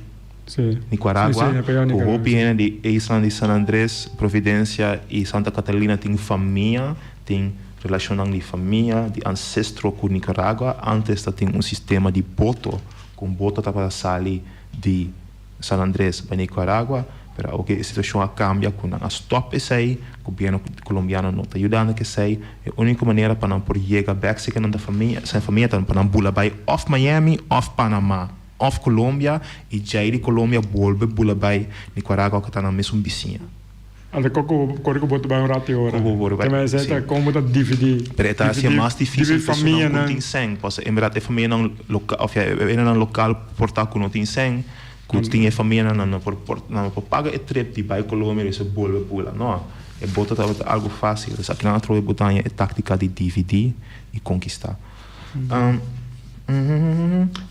Nicaragua, ku hopi hende di e islanan di San Andres, Providencia i Santa Catalina tin famia, tin relashonnan di famia, di ansestro ku Nicaragua. Antes ta tin un sistema di boto, ku un boto tabata sali di San Andres bai Nicaragua, pero awo ke e situashon a kambia ku nan a stòp esei, gobièrnu kolombiano no ta yudando ku esei. E úniko manera pa nan por yega bèk si ke nan ta famia, sa famia ta pa nan bula bai òf Miami òf Panama òf Colombia i djei di Colombia bolbe bula bai Nicaragua ku ta nan mesun bisiña. Ante koko kore ku bo ta bai un ratu ora. Koko bo bai, Te mester si. ta kon bo ta dividí, Pero e ta hasié dividí, mas difísil dividí pa esunnan ku famianan. tin sèn, pasobra en bèrdat e famianan loka òf ya e hendenan lokal por ta ku no tin sèn, ku tin e famianan nan no por por nan no por paga e trip di bai Colombia despues bolbe bula. No, e boto tabata algu fásil. Dus akinan atrobe bo ta haña e táktika di dividí i konkistá.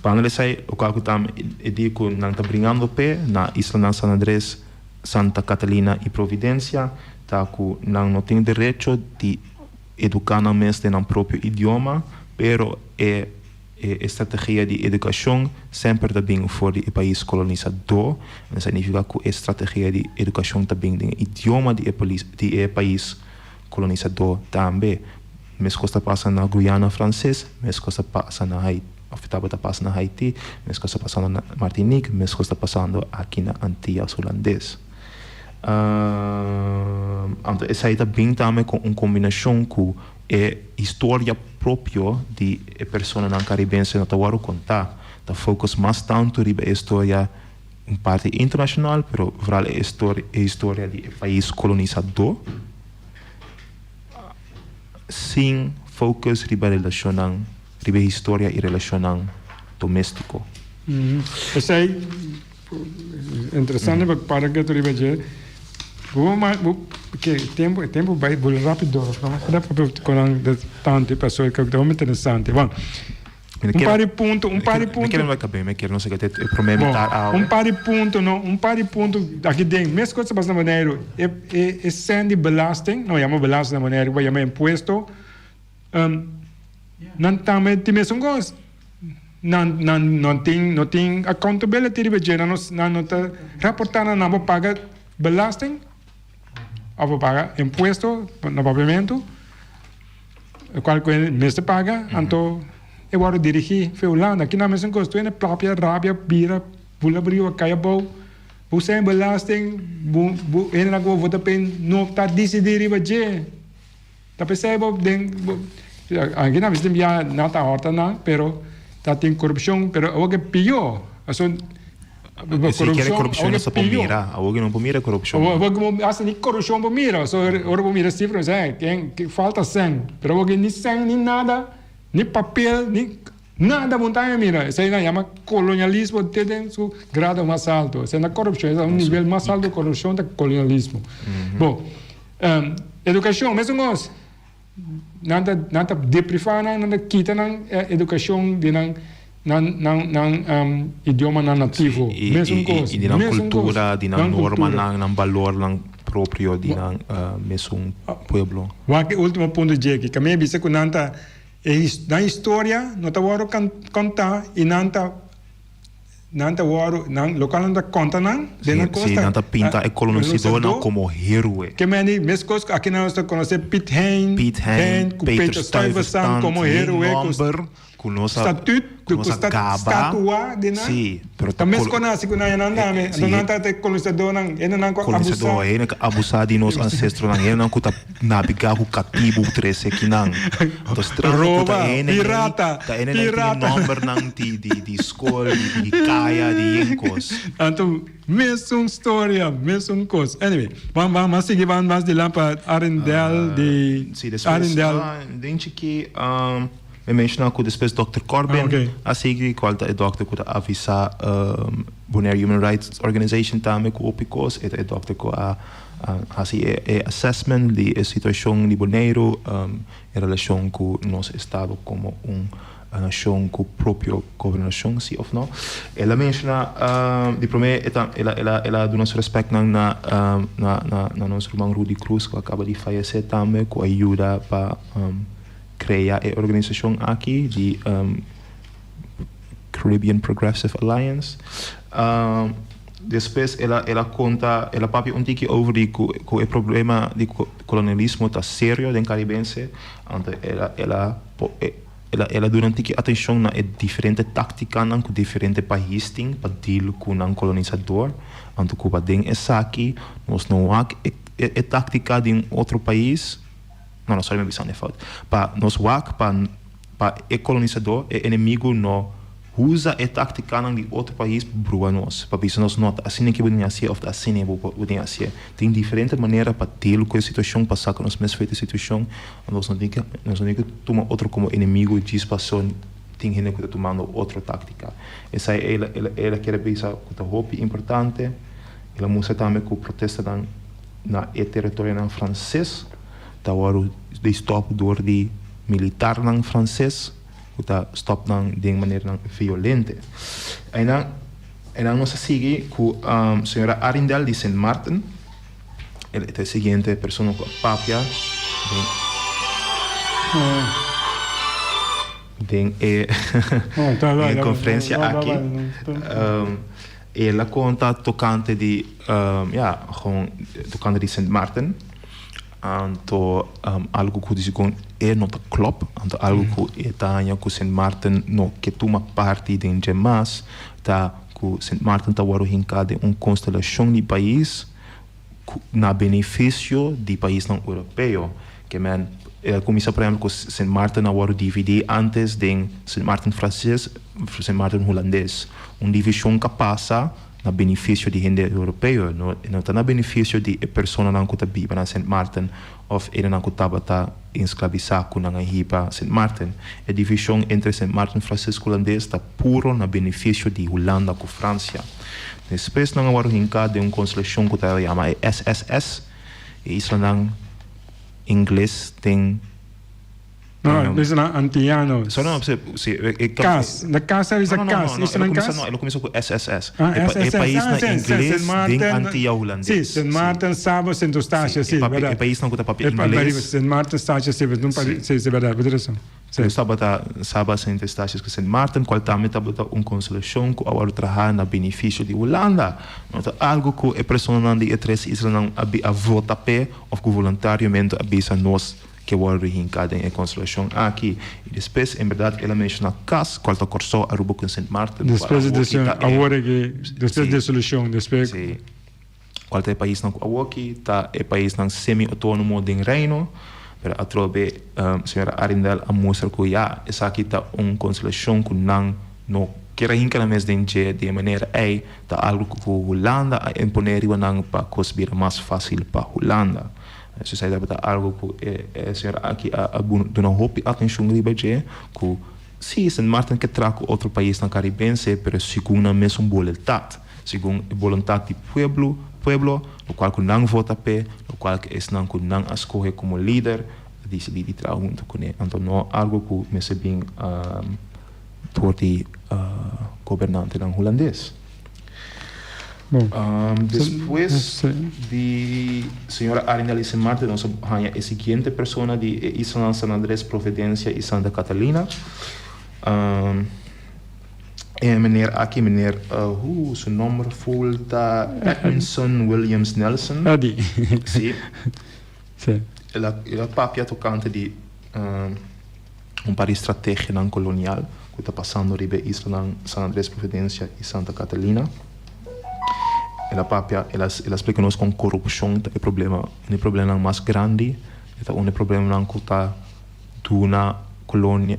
Banda di esei, lokual ku tambe e di ku nan ta bringando p'e na islanan San Andres, Santa Catalina i Providencia ta ku nan no tin derecho di eduká nan mes den nan propio idioma, pero e e strategia di edukashon semper ta bin for di e pais kolonisadó, esei signifiká ku e strategia di edukashon ta bin den e idioma di e di e pais kolonisadó tambe. Meskos ta pasa na Guyana Franses, meskos ta pasa na Haiti. Of tabata pasa na Haiti, meskos ta pasando na Martinique, meskos ta pasando aki na Antillas Hulandes. Anto esei ta bin tambe ku un kombinashon ku e historia propio di e personanan karibense no ta wòrdu kontá. Ta focus mas tantu riba e historia un parti internashonal, pero vooral e historia di e pais kolonisadó sin focus riba relashonnan. Riba e historia i relashonnan doméstiko. Esei interesante pa para ketu riba dje. Bo ma bo ke tempu e tempu bai bula rapido. No ta papia ku nan de tantu pasobra e ta hopi interesante. Bon, un par di punto, un par di punto. Mi kere no kab'é, mi kere no sa ke e promé mitar awe. Un par di punto no, un par di punto aki den. Meskos ta pasa na Boneiru. E e e sèn di belasting, no yama belasting na Boneiru, bo yama impuesto. Nan tambe tin mesun kos. Nan nan no tin no tin accountability riba dje. Nan no nan no ta raportá nan nan por paga belasting òf por paga impuesto na papiamentu kual ku e mester paga. Anto e wòrdu dirigí fe Hulanda. Kinan mesun kos. Tur hende papia, rabia, bira, bula riba, kai abou. Bo sèn belasting, bo bo hendenan ku bo vota p'e no ta disidí riba dje. Ta pesey bo den bo aki nan mester bia nan ta horta nan pero ta tin corupcion pero awor ke pio paso Si kere corupcion no sa por mira awor ke no por mira corupcion awor ke bo hasta ni corupcion por mira so ora bo mira cifra bo sa ken falta cen pero awor ke ni cen ni nada ni papel ni nada bo ta mira esey nan yama colonialismo te den su grado mas alto esey na corupcion esey un nivel mas alto di corupcion ta colonialismo bo. Edukashon, mesun kos. Nan ta nan ta deprivá nan, nan ta kita nan edukashon di nan nan nan nan idiomanan nativo. Mesun kos, I di nan mesun kos. kultura, di nan Nan kultura. normanan, nan balornan propio di nan mesun pueblo. Wak e ultimo punto djeki. Kaminda bisa ku nan ta e nan historia no ta wòrdu kontá i nan ta. Nan ta wòrdu, nan, lokual nan ta konta nan den nan kos Sí, ta, nan ta pinta e kolonisadónan komo héroe. Ke meni, meskos ku aki nan nos ta konosé Piet Hein, Piet Hein, ku Peter Peter Stuyvesant Stuyvesant, komo ni héroe ku nòmber ku nos a, statut. ku Nos a sta gaba. statua di nan. Sí, pero Ta ta mes kol- kon nan hasi ku nan nan dame. Sí. Anto nan ta e kolonisadornan, hendenan ku a Kolonisador, abusá. hende ku a abusá di nos ansestronan, hendenan ku ta nabegá ku katibu trese kinan. Anto straño ku ta Roba, hende pirata, ta hende nan tin pirata. nòmbernan di di di skol, di di kaya, di yen kos. Anto mesun storia, mesun kos. Anyway, ban ban ban sigui ban mas dilan pa Arendel di Sí, despues, Arendel. ah, den chiki, um, mi menshoná ku despues Dòkter Corbin Ah, ok. a sigui, kual ta e dòkter ku ta avisá um, Bonaire Human Rights Organization tambe ku hopi kos. E ta e dòkter ku a a hasi e e assessment di e situashon di Boneiru um, en relashon ku nos estado komo un nashon ku propio gobernashon, si òf no. El a menshoná di promé e ta el a el a el a duna su rèspètnan na na na na nos ruman Rudy Cruz ku a kaba di fayesé tambe ku a yuda pa krea e organisashon aki di Caribbean Progressive Alliance. Despues el a el a konta el a papia un tiki over di ku ku e problema di kolonialismo ta serio den Karibense anto el a el a El a el a duna un tiki atenshon na e diferente táktikanan ku diferente pais tin pa deal ku nan kolonisador. Anto ku paden esaki nos no wak e e táktika di un otro pais, no no sorry mi a bisa un e fout, pa nos wak pa pa e kolonisador, e enemigu no usa e táktikanan di otro pais pa brua nos, pa bisa nos no ta asina ke bo tin hasié òf ta asina bo bo tin hasié. Tin diferente manera pa deal ku e situashon, pa saka nos mes for di e situashon. Nos no tin ke nos no tin ke tuma otro komo enemigu djis paso tin hende ku ta tumando otro táktika. Esei el el el a kere bisa ku ta hopi importante. El a mustra tambe ku protestanan na e teritorionan franses ta wòrdu di stòp dor di militarnan franses ku ta stòp nan den maneranan violente. Einan einan nos a sigui ku señora Arrindell di Sint Maarten. El ta e siguiente persona ku a papia den den e den e konferensia aki. El a konta tokante di ya gewoon tokante di Sint Maarten. Anto algu ku di segun e no ta klòp, anto algu ku e ta haña ku Sint Maarten no ke tuma parti den dje mas ta ku Sint Maarten ta wòrdu hinká den un konstelashon di pais ku na benefisio di paisnan europeo. Ke men el a kuminsá por ehèmpel ku Sint Maarten a wòrdu dividí ántes den Sint Maarten franses, Sint Maarten hulandes. Un divishon ku a pasa na benefisio di hende europeo, no no ta na benefisio di e personanan ku ta biba na Sint Maarten òf enenan ku tabata esklabisá ku nan a hiba Sint Maarten. E divishon entre Sint Maarten franses ku hulandes ta puro na benefisio di Hulanda ku Fransia. Despues nan a wòrdu hinká den un konstelashon ku ta yama e SSS, e islanan ingles den. No, islanan antiano. So no, si, si, e, Cas, na cas a bisa No, no, no, cas, no, islanan el a kuminsá, cas? no, el a kuminsá ku SSS. Ah, E pa, e SSS, paisnan ah, sí, sí, ingles Sint den Maarten, Antia Hulandes. Sí, Sint Maarten, Saba, Sint Eustatius, Sí, sí, e papi, berdad. e paisnan ku ta papia E pa, ingles. Sint Maarten, Eustatius, sí, un Sí. sí, sí, berdad, bo tin rason. Sí. Nos tabata Saba, Sint Eustatius ku Sint Maarten, kual tambe tabata un konsolashon ku a wòrdu trahá na benefisio di Hulanda. No ta algu ku e personanan di e tres islanan a bi a vota p'e òf ku voluntariamente a bisa nos ke wòrdu hinká den e konsolashon aki. I despues, en bèrdat, el a menshoná kas, kual ta Kòrsou, Aruba ku Sint Maarten, kual Despues di awoki desi, ta e awor aki, despues Sí. disolushon, despues. Sí. Kual ta e paisnan ku awoki ta e paisnan semi-outónomo den Reino, pero atrobe señora Arrindell a mustra ku ya esaki ta un konsolashon ku nan no kier a hinka nan mes den dje di e manera ei, ta algu ku Hulanda a imponé riba nan pa kos bira mas fásil pa Hulanda. Esei tabata algu ku e señora aki a duna hopi atenshon riba dje, ku sí, Sint Maarten ke traha ku otro paisnan karibense, pero segun nan mesun boluntat. Segun e boluntat di pueblo, pueblo, lokual ku nan vota p'e, lokual ku esnan ku nan a skohe komo lider a disidí di traha huntu kuné. Anto no algu ku mester bin dor di gobernantenan hulandes. Despues di señora Arina Lise Marte nos a haña e siguiente persona di e islanan San Andres, Providencia i Santa Catalina. E meneer aki, meneer, uh, su nomber full ta Edmundson Williams Nelson. Eddie. Sí. Sí. El a, el a papia tocante di un par di strategianan colonial. ku ta pasando riba e islanan San Andres, Providencia i Santa Catalina. El a papia, el a el a splika nos kon korupshon ta e problema, un di e problemanan mas grandi, e ta un di e problemanan ku ta duna Colonia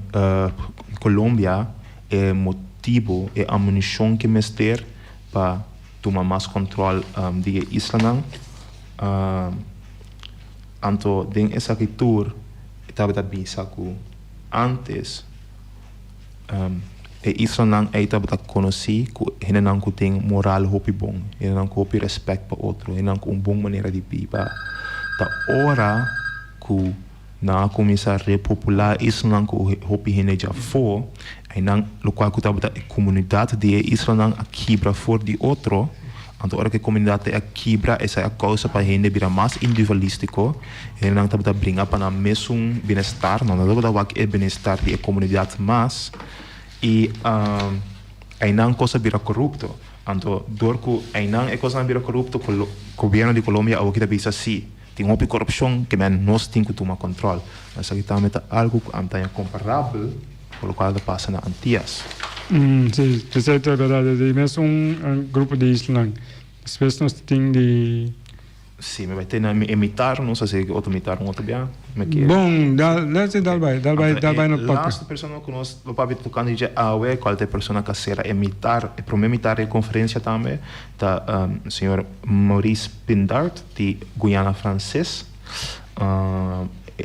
Colombia e motibu, e amunishon ku e mester pa tuma mas kòntròl di e islanan. Anto den esaki tur e tabata bisa ku ántes e islanan ei tabata konosí ku hendenan ku tin moral hopi bon, hendenan ku hopi rèspèt pa otro, hendenan ku un bon manera di biba. Ta ora ku nan a kuminsá repopulá e islanan ku hopi hende djafó, einan lokual ku tabata e komunidat di e islanan a kibra for di otro. Anto ora ku e komunidat ei a kibra, esei a kousa pa hende bira mas individualístiko. Hendenan tabata bringa pa nan mesun bienestar, nan no tabata wak e bienestar di e komunidat mas. I einan kos a bira korupto. Anto dor ku einan e kosnan a bira korupto, gobièrnu di Colombia awoki ta bisa si tin hopi korupshon ke men nos tin ku tuma kòntròl. Esaki tambe ta algu ku a ta komparabel ku lokual ta pasa na Antias. Si, esei ta berdad. E mesun grupo di islanan. Despues nos tin di. Si, mi bai tene mi e mitar, nos a sigui otro mitar un otro bia. Mi kier. Bon, dal, dal si dal bai, dal bai, dal bai no papia. E laatste persona ku nos lo papia tokante dje awe, kual ta e persona ku a sera e mitar, e prome mitar di e konferensia tambe, ta señor Maurice Pindart di Guyana Franses.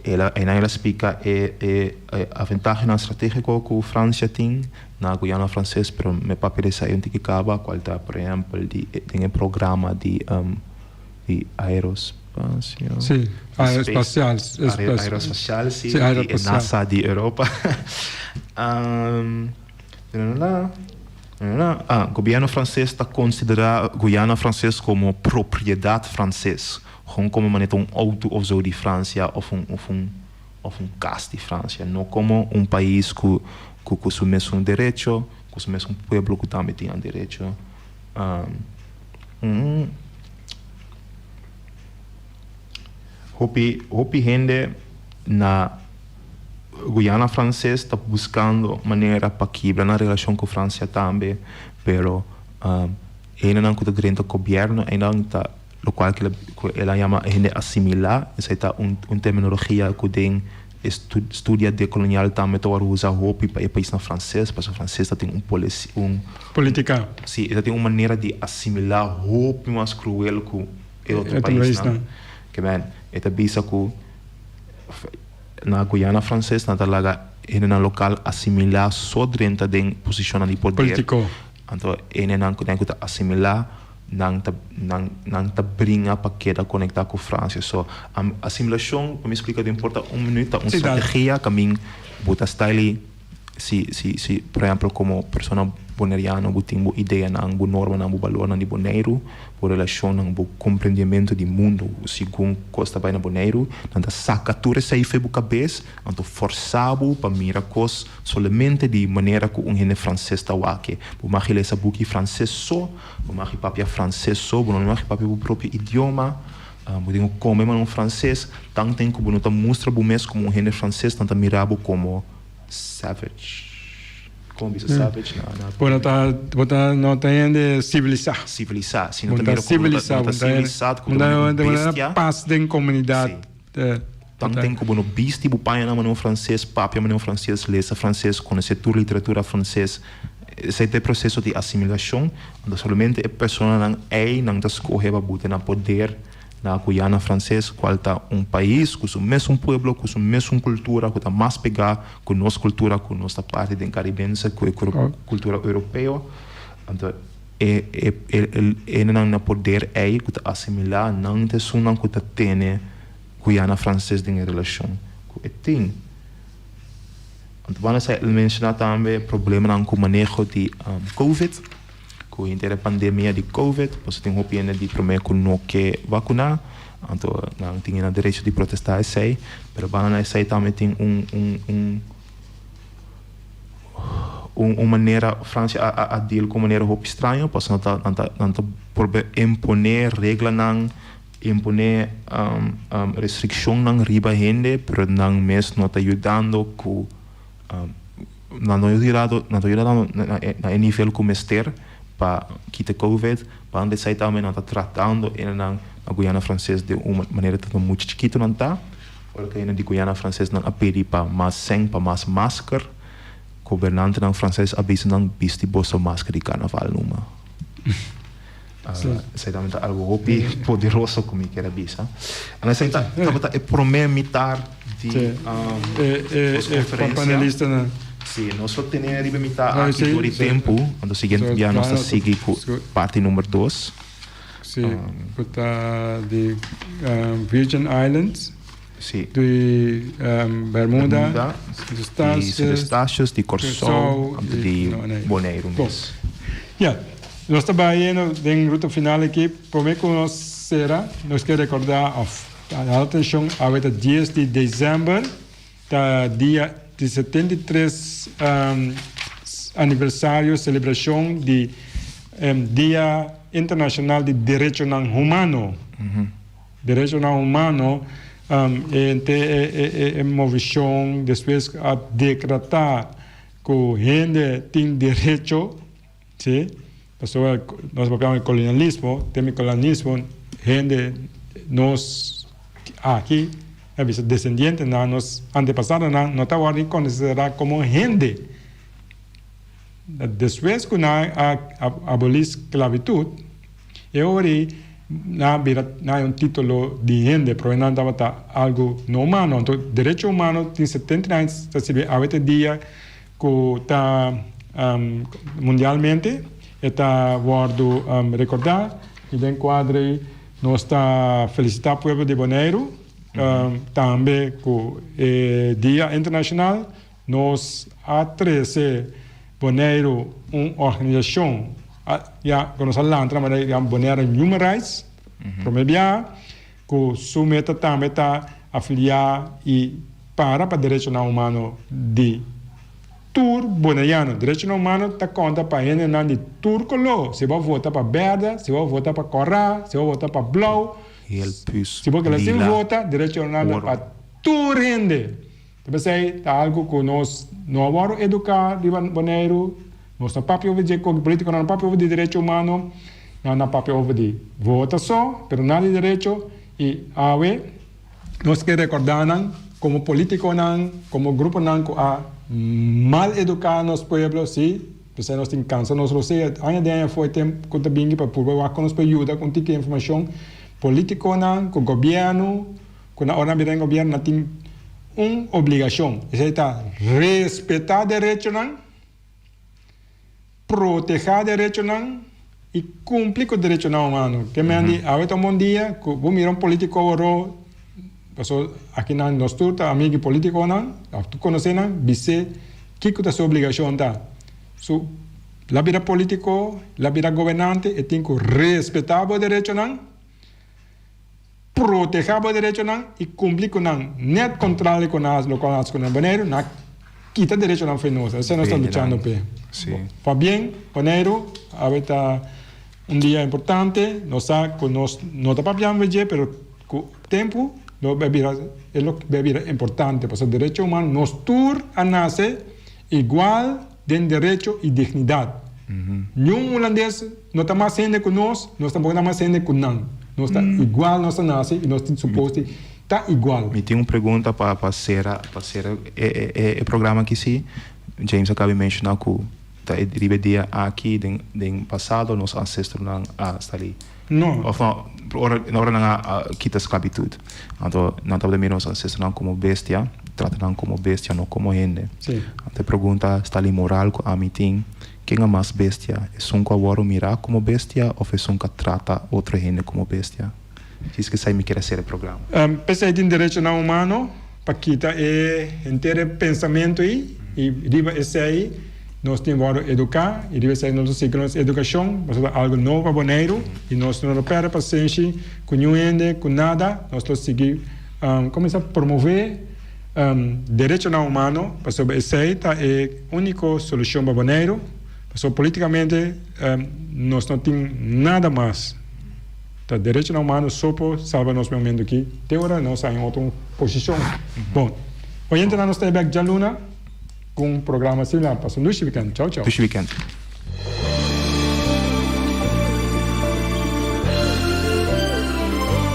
El a, einan el a splika e e aventahenan strategiko ku Fransia tin na Guyana Franses, pero mi papia di esei un tiki kaba, kual ta por ehèmpel di den e programa di di aerospasio. Sí, aeroespacial. Aeroespacial, sí, di e NASA di Europa. Ah, gobierno franses ta konsiderá Guyana Franses komo propriedat franses. Gewoon komo manera ta un outo of zo di Fransia of un of un of un kas di Fransia. No komo un pais ku ku ku su mesun derecho, ku su mesun pueblo ku tambe tin nan derecho. Hopi hopi hende na Guyana Franses ta buskando manera pa kibra nan relashon ku Fransia tambe, pero hendenan ku ta drenta gobièrnu einan ta lokual ku el a yama hende asimilá, esei ta un terminologia ku den e studia dekolonial tambe ta wòrdu usa hopi pa e paisnan franses, pasobra franses ta tin un polisi un Politica. Si, e ta tin un manera di asimilá hopi mas kruel ku e otro paisnan. Ke men, e ta bisa ku na Guyana Franses nan ta laga hendenan lokal asimilá so drenta den posishonnan di poder. Politico. Anto hendenan ku ta asimilá nan ta nan nan ta bringa pa keda konektá ku Fransia. So, asimilashon, pa mi splika den por ta un minüt, ta un strategia kamin bo ta style si si si por ehèmpel komo persona boneriano bo tin bo ideanan, bo normanan, bo balornan di Boneiru, bo relashonnan, bo komprendimentu di mundu segun kos ta bai na Boneiru, nan ta saka tur esei for bo kabes, Anto forsa bo pa mira kos solamente di manera ku un hende franses ta wak. Bo mag lesa buki franses so, bo mag papia franses so, bo no mag papia bo propio idioma, bo tin ku kome manera un franses. Tanten ku bo no ta mustra bo mes komo un hende franses, nan ta mira bo komo savage. Komo bisa savage na na. Bo no ta, bo ta no ta hende sivilisá. Sivilisá, si nan ta mira komo bo ta sivilisá, ku bo ta un bestia. Pas den komunidat. Si. Tanten ku bo no bisti bo pañanan manera un franses, papia manera un franses, lesa franses, konosé tur literatura franses, esei ta e proseso di asimilashon. Anto solamente e personanan ei nan ta skohe pa buta na poder na Guyana Franses, kual ta un pais ku su mesun pueblo, ku su mesun kultura, ku ta mas pegá ku nos kultura, ku nos ta parti den karibense, ku e kultura europeo. Anto e e e hendenan na poder ei ku ta asimilá nan ta esunnan ku ta tene Guyana Franses den e relashon ku e tin. Anto banda esei el menshoná tambe problemanan ku maneho di Covid, ku henter e pandemia di Covid, pasobra tin hopi hende di promé ku no ke vakuná, anto nan tin nan derecho di protestá esei, pero banda na esei tambe tin un un un un un manera Francia a a deal ku un manera hopi straño pasobra nan ta nan ta nan ta probe imponé reglanan. Imponé restrikshonnan riba hende, pero nan mes no ta yudando ku Nan no yudado, nan ta yuda na na e nivel ku mester pa kita covid. Banda esei tambe nan ta tratando enenan na Guyana Franses den un manera ta mucha chikitu nan ta. Ora ku hende di Guyana Franses nan a pidi pa mas sèn, pa mas masker, gobernantenan franses a bisa nan bisti boso masker di karnaval numa. Esei tambe ta algu hopi poderoso ku mi kier a bisa. Anto esei ta tabata e promé mitar di nos konferensia. Sí, nos lo tene riba e mitar aki dor di tempu. Anto siguiente bia nos ta sigui ku parti number dos. Sí, ku ta di Virgin Islands. Sí. Di Bermuda, di Sint Eustatius, di Kòrsou, anto di Boneiru mes. Ya, nos ta bai yendo den ruta final aki. Promé ku nos sera, nos ke rekordá òf hala atenshon, awe ta dies di desèmber, ta dia di 73 aniversario selebrashon di Dia Internashonal di Derechonan Humano. Derechonan humano ente e movishon despues a dekretá ku hende tin derecho, si, pasobra nos papia di kolonialismo, den kolonialismo hende nos aki a bisa desendientenan, nos antepasadonan no ta wòrdu konsiderá komo hende. Despues ku nan a abolí sklabitut, e ora ei nan a bira nan a un título di hende, pero nan tabata algu no humano. Anto derecho humano tin 79 aña ta sirbi awe te dia ku ta mundialmente e ta wòrdu rekordá i den kuadro ei nos ta felisitá pueblo di Boneiru tambe ku e dia internashonal. Nos a trese Boneiru un organisashon ya ku nos a lanta na manera di Bonaire Human Rights, promé biaha, ku su meta tambe ta afiliá i para pa derechonan humano di tur boneiano. Derechonan humano ta konta pa hendenan di tur koló, si bo a vota pa bèrdè, si bo a vota pa kòrá, si bo a vota pa blou, si bo keda sin vota, derechonan ta pa tur hende. Ta p'esei ta algu ku nos no a wòrdu eduká riba Boneiru, nos no papia over dje, koki polítikonan no papia over di derecho humano, nan a papia over di vota so, pero nada di derecho, i awe nos ke rekordá nan komo polítikonan, komo gruponan ku a mal eduká nos pueblo, si, p'esei nos tin kansa nos rosea aña den aña for e tempu ku ta bingi pa purba wak kon nos por yuda ku un tiki informashon, polítikonan ku gobièrnu. Ku na ora nan bira den gobièrnu nan tin un obligashon, esei ta respetá derechonan, protehá derechonan i kumpli ku derechonan humano. Ke men di awe ta un bon dia ku bo mira un polítiko aworó, pasobra aki nan nos tur ta amigu polítikonan òf tur konosé nan, bis'é kiko ta su obligashon ta. Su la bira polítiko, la bira gobernante e tin ku respetá bo derechonan. Protehá bo derechonan i kumpli ku nan, nèt kontrali ku nan hasi lokual nan hasi ku nan. Boneiru na kita derechonan fo'i nos, esei nos ta luchando p'e. Pabien, Boneiru, awe ta un dia importante, nos sa ku nos no ta papiando dje, pero ku tempu lo bai bira, e lo bai bira importante, pasobra derecho humano, nos tur a nase igual den derecho i dignidat. Niun hulandes no ta mas hende ku nos, nos tampoko ta mas hende ku nan. Nos ta igual, nos ta nase i nos tin supos di ta igual. Mi tin un pregunta pa pa sera pa sera e e e programa aki si. James a kaba di menshoná ku ta e riba e dia aki den den pasado nos ansestronan a sali No. Of no ora ora nan a kita sklabitut anto nan tabata mira nos ansestronan komo bestia, trata nan komo bestia no komo hende. Si. Anto e pregunta sta li moral ku ami tin. Ken a mas bestia, esun ku a wòrdu mirá komo bestia òf esun ku a trata otro hende komo bestia? Djis k'esei mi kier a sera e programa. P'esei tin derechonan humano pa kita e henter e pensamentu ei i riba esei nos tin wòrdu eduká i riba esei nos ta sigui nos edukashon pasobra ta algu nobo pa Boneiru i nos no lo pèrdè pasenshi ku niun hende ku nada nos lo sigui kuminsá promové Derechonan humano, pasobra esei ta e úniko solushon pa Boneiru, pasobra polítikamente nos no tin nada mas. Ta derechonan humano so por salba nos momento aki, te ora nos haña otro posishon. Bon, oyentenan nos ta e bèk djaluna. Ku un programa similar. Pasa un dushi weekend. Chau chau. Dushi weekend.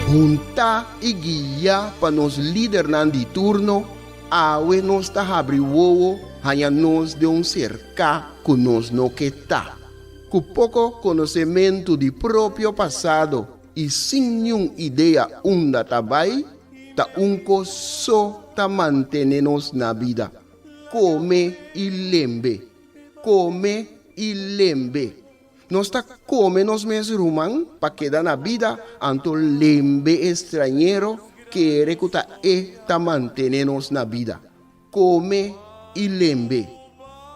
Huntá i guiá pa nos lidernan di turno, awe nos ta habri wowo haña nos den un serká ku nos no ke ta. Ku poko konosementu di propio pasado i sin niun idea unda ta bai, ta un kos so ta mantene nos na bida, kome i lembe, kome i lembe. Nos ta kome nos mes ruman pa keda na bida, anto lembe e strañero kere ku ta e ta mantene nos na bida. Kome i lembe.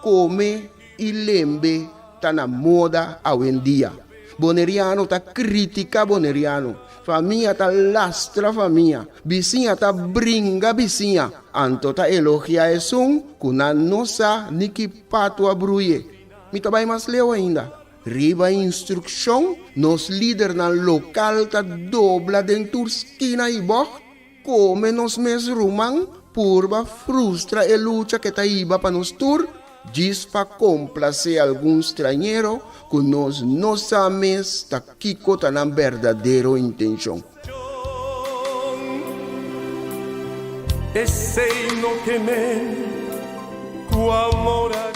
Kome i lembe ta na moda awendia. Boneriano ta kritika boneriano, famia ta lastra famia, bisiña ta bringa bisiña, anto ta elogia esun ku nan no sa ni ki patu a bruye. Mi ta bai mas leu ainda. Riba instrukshon, nos lidernan lokal ta dobla den tur skina i bògt Kome nos mes ruman purba frustra e lucha ke ta hiba pa nos tur, djis pa komplasé algun strañero ku nos no sa mes ta kiko ta nan berdadero intenshon. Esei no ke men ku amor a.